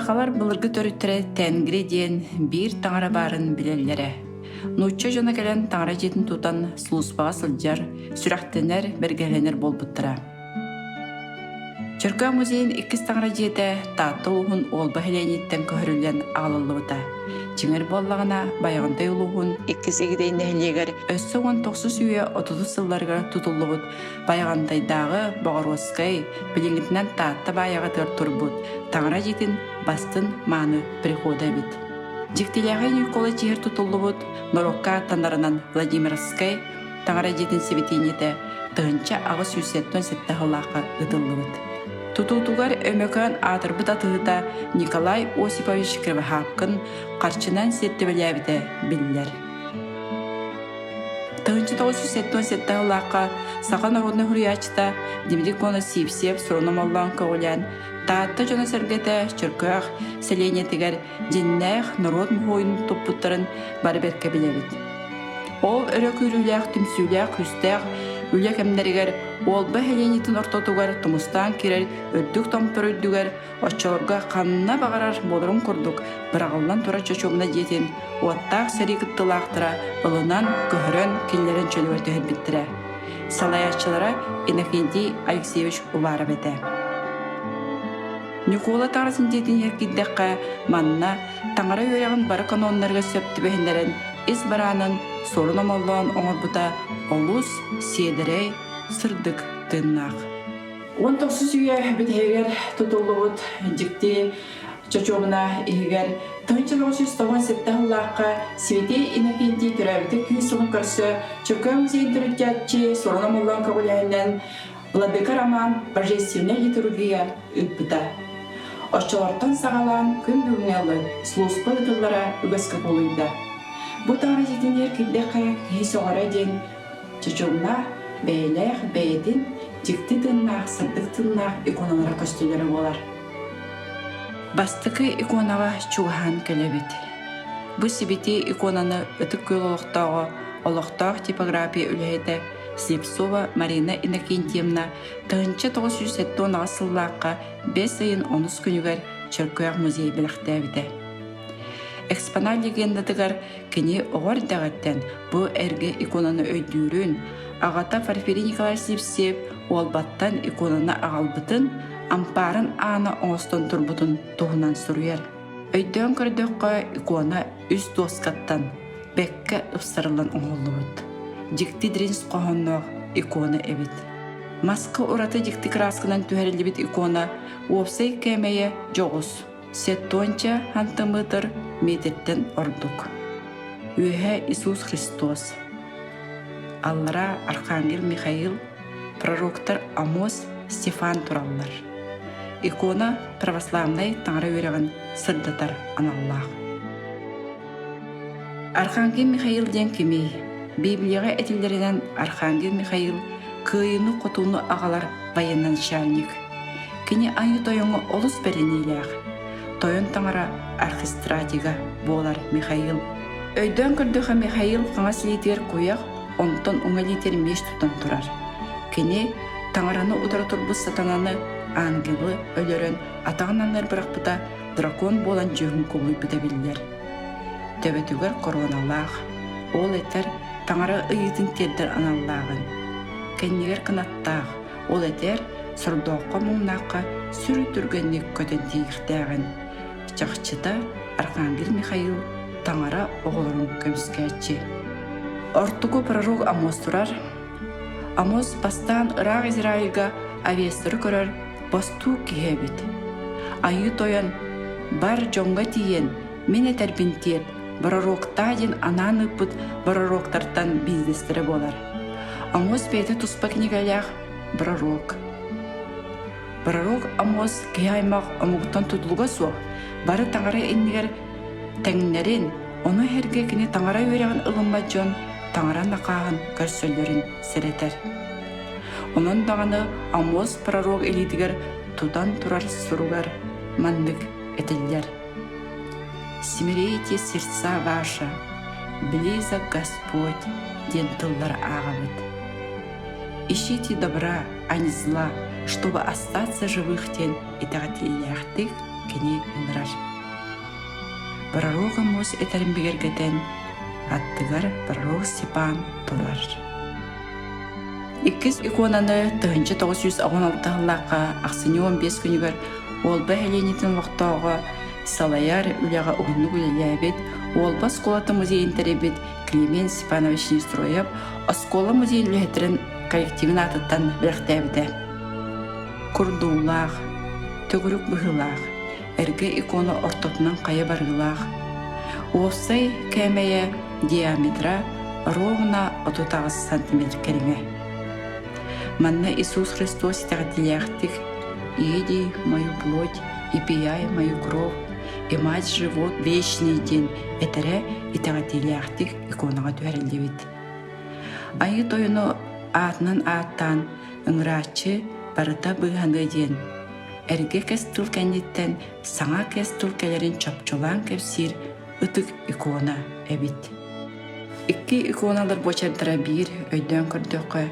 Сахалар былыргы төрүттэрэ Тенгри диэн биир таҥара баарын билэллэрэ. Нуучча дьоно кэлэн таҥара дьиэтин тутан сулууспаҕа сылдьар, сүрэхтэнэр, бэргэһэлэнэр буолбуттара. Чөркөөх музейын иккис таҥара дьиэтэ Таатта улууһун Уолба нэһилиэнньэтиттэн көһөрүллэн аҕалыллыбыта. Дьиҥэр буоллаҕына, Байаҕантай улууһун иккис Игидэй нэһилиэгэр өссө 19 үйэ отутус сылларыгар тутуллубут Байаҕантайдааҕы Боҕоруоскай, билиҥҥитинэн Таатта Баайаҕатыгар турбут таҥара дьиэтин бастын мааны прихода эбит. Дьиктилээхэй Ньукуола чиһэр тутуллубут норуокка ааттанарынан Владимировскай таҥара дьиэтин сибэтиинньэтэ 1877 сыллаахха ыытыллыбыт. Тутуутугар Өймөкөөн аатырбыт атыыһыта Николай Осипович Кривохапкин харчынан сиэртибэлээбитэ биллэр. 1977 сыллаахха саха народнай суруйааччыта Дмитрий Конов Сивцев суруна моллоон көҕүлээн Таатта дьоно-сэргэтэ Чөркөөх сэлиэнньэтигэр дьиннээх норуот муһуойун туппуттарын бары бэркэ билэбит. Ол өрө күүрүүлээх, түмсүүлээх, күүстээх үлэ кэмнэригэр Уолба сэлиэнньэтин ортотугар тумустаан киирэр үрдүк томтор үрдүгэр оччолорго ханна баҕарар буоларын курдук быраҕыллан турар чочуобуна дьиэтин уоттаах сэрии кыттыылаахтара ылынан, көһөрөн, киллэрэн чөлүгэр түһэрбиттэрэ. Салайааччылара Иннокентий Алексеевич Уваров этэ. Ньукуола таҥаратын дьиэтин иһэр киирдэххэ, манна таҥара үөрэҕин бары каноннарыгар сөп түбэһиннэрэн ис бараанын суорун омоллоон оҥорбута олус сиэдэрэй, сырдык тыыннаах. 19 үйэ бүтэһигэр тутуллубут дьикти чочуобуна иһигэр 1997 сыллаахха Святей Иннокентий төрөөбүтэ күүс сылын көрсө Чөкөө музейын төрүттээччи Суорун Омоллоон көҕүлээһинэн Владыка Роман божественнай литургия ыыппыта. Оччолортон саҕалаан күн бүгүҥҥэ ылы служба ыытыллара үгэскэ кубулуйда. Бу таҥара дьиэтинигэр киирдэххэ киһи сөҕөрө диэн чочумна бэйэлээх бэйэтин дьикти тыыннаах, сырдык тыыннаах иконалара көстүүлэрэ буолар. Бастакы иконаҕа чугаһаан кэлэбит. Бу сибити иконаны Ытык Күөл олохтооҕо олохтоох типография үлэһитэ Слепцова Марина Иннокентьевна 1978 сыллаахха бэс ыйын онус күнүгэр Чөркөөх музей бэлэхтээбитэ. Экспонат легендатыгар кини оҕо эрдэҕиттэн бу эргэ иконаны өйдүүрүн, аҕата Порфирий Николаевич Сивцев Уолбаттан иконаны аҕалбытын, ампаарын аана оҥостон турбутун туһунан суруйар. Өйдөөн көрдөххө, икона үс дуоскаттан бэккэ ыпсарыллан оҥоһуллубут, дьикти дириҥ хоһоонноох икона эбит. Маска ураты дьикти кыраасканан түһэриллибит икона уопсай кээмэйэ дьоҕус, сеттуонча хантымыытыр метртэн ордук. Үөһэ Иисус Христос, аллара Архангел Михаил, пророктар Амос, Стефан тураллар. Икона православнай таҥара үөрэҕин сырдатар аналлаах. Архангел Михаил диэн кимий? Библияҕа этиллэринэн Архангел Михаил кыайыыны-хотууну аҕалар военачальник. Кини Айыы Тойоҥҥо олус бэриниилээх. Тойон таҥара архистратига буолар Михаил. Өйдөөн көрдөххө Михаил хаҥас илиитигэр куйах, онтон уҥа илиитигэр меч тутан турар. Кини таҥараны утары турбут сатананы ангелы өлөрөн атаҕын анныгар бырахпыта дракон буолан дьүһүн кубулуйбута биллэр. Төбөтүгэр короналаах, ол этэр таҥара ыйыытын тиэрдэр аналлааҕын. Кэннигэр кынаттаах, ол этэр сордооххо муҥнаахха сүр түргэнник көтөн тиийиэхтээҕин. Чахчыта Архангел Михаил таҥара оҕолорун көмүскээччи. Ортоку пророк Амос турар. Амос бастаан ыраах Израильга Авестеры көрөр бостуук киһи эбит. Айыы Тойон бар дьоҥҥо тиийэн мин этэрбин тиэрт, пророктаа диэн анаан ыыппыт пророктартан биирдэстэрэ буолар. Амос бэйэтэ туспа кинигэлээх пророк. Пророк Амос киһи аймах омугуттан тутулуга суох, бары таҥара иннигэр тэҥнэрин, ону эргэ кини таҥара үөрэҕин ылыммат дьон таҥара накааһын көрсөллөрүн сэрэтэр. Онон даҕаны Амос пророк илиитигэр тутан турар суругар маннык этиллэр: «Смирите сердца ваши, близок Господь» диэн тыллар ааҕабыт. «Ищите добра, а не зла, чтобы остаться живых» диэн итэҕэтиилээхтик. кини ыҥырар. Пророк Амос этэрин бигэргэтэн, аттыгар пророк Степан турар. Иккис иконаны 1916 сыллаахха ахсынньы 15 күнүгэр Уолба нэһилиэнньэтин олохтооҕо салайар үлэҕэ уһуннук үлэлээбит Уолба оскуолатын музейын тэрийбит Климент Степанович Нестроев оскуола музейын үлэһиттэрин коллективын аатыттан бэлэхтээбитэ. Курдуулаах, төгүрүк быһыылаах, эргэ икона ортотунан хайа барыылаах. Уопсай кээмэйэ диаметра ровно 38 сантиметр кэриҥэ. Манна Иисус Христос итэҕэтиилээхтик «Иди мою плоть и пияй мою кровь, и мать живот вечный» диэн этэрэ итэҕэтиилээхтик иконаҕа түһэриллибит. Айыы Тойону аатынан ааттаан ыҥырааччы барыта быыһаныа диэн эргэ кэс тыл кэнниттэн саҥа кэс тыл кэлэрин чопчулаан кэпсиир ытык икона эбит. Икки иконалар буочардара биир өйдөөн көрдөххө,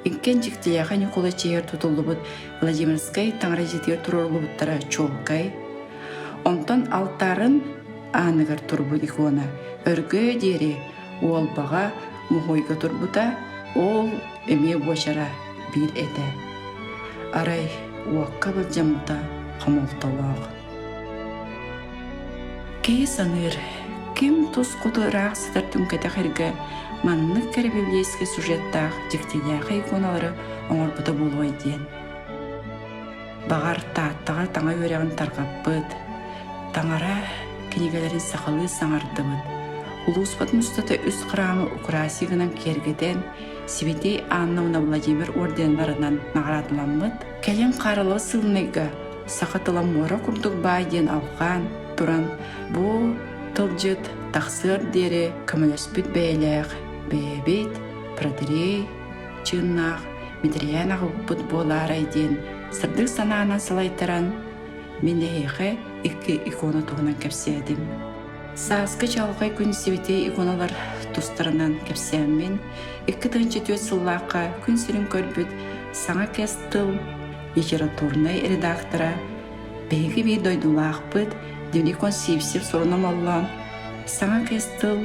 иккиэн дьиктилээхэй Ньукулай чиһигэр тутуллубут Владимирскай таҥара дьиэтигэр туруоруллубуттара чуолкай. Онтон алтаарын ааныгар турбут икона өргө диэри Уолбаҕа муһуойга турбута, ол эмиэ буочара биир этэ. Арай уокка былдьаммыта хомолтолоох. Киһи саныыр, ким тус хоту ыраах сытар түҥкэтэх эргэ маннык кэрэ библейскэй сюжеттаах дьиктилээхэй иконалары оҥорбута буолуой диэн. Баҕар, Тааттаҕа таҥа үөрэҕин тарҕаппыт, таҥара кинигэлэрин сахалыы саҥардыбыт, улууспутун устата үс храмы украсия гынан киэргэтэн, Сибэтиэй Анна уонна Владимир орденнарынан наҕараадаламмыт, кэлин Харалова сылныйга саха тыла муора курдук баай диэн алҕаан туран, бу тылдьыт тахсыар диэри көмөлөспүт бэйэлээх бэйэбит прототиерей чыыннаах Митриян аҕабыппыт буолаарай диэн сырдык санаанан салайтаран, мин эһиэхэ икки икона туһунан кэпсээтим. Сааскы чаҕылхай күн сибэтиэй иконалар тустарынан кэпсээммин, 2004 сыллаахха күн сирин көрбүт Саҥа кэс тыл литературнай редактора, биһиги биир дойдулаахпыт Дмитрий Сивцев суруна моллоон Саҥа кэс тыл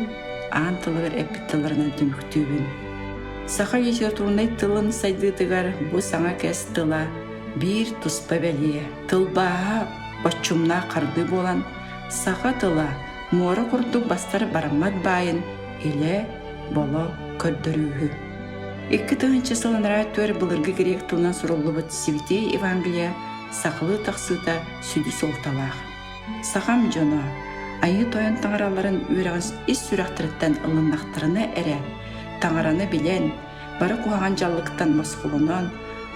аан тылыгар эппит тылларынан түмүктүүбүн. Саха литературнай тылын сайдыытыгар бу саҥа кэс тыла биир туспа бэлиэ. Тылбааһа боччумнаах хардыы буолан, саха тыла муора курдук бастар бараммат баайын илэ-боло көрдөрүүһү. 2000 сыл анараа өттүгэр былыргы грек тылынан суруллубут Святей Евангелие сахалыы тахсыыта сүдү суолталаах. Сахам дьоно Айыы Тойон таҥараларын үөрэҕин ис сүрэхтэриттэн ылыннахтарына эрэ, таҥараны билэн, бары куһаҕан дьаллыктан босхолонон,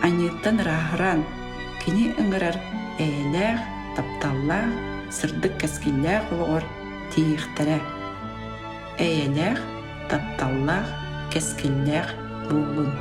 аньыыттан ырааһыран, кини ыҥырар эйэлээх, тапталлаах, сырдык кэскиллээх олоҕор тиийиэхтэрэ. Эйэлээх, тапталлаах, кэскиллээх буолун.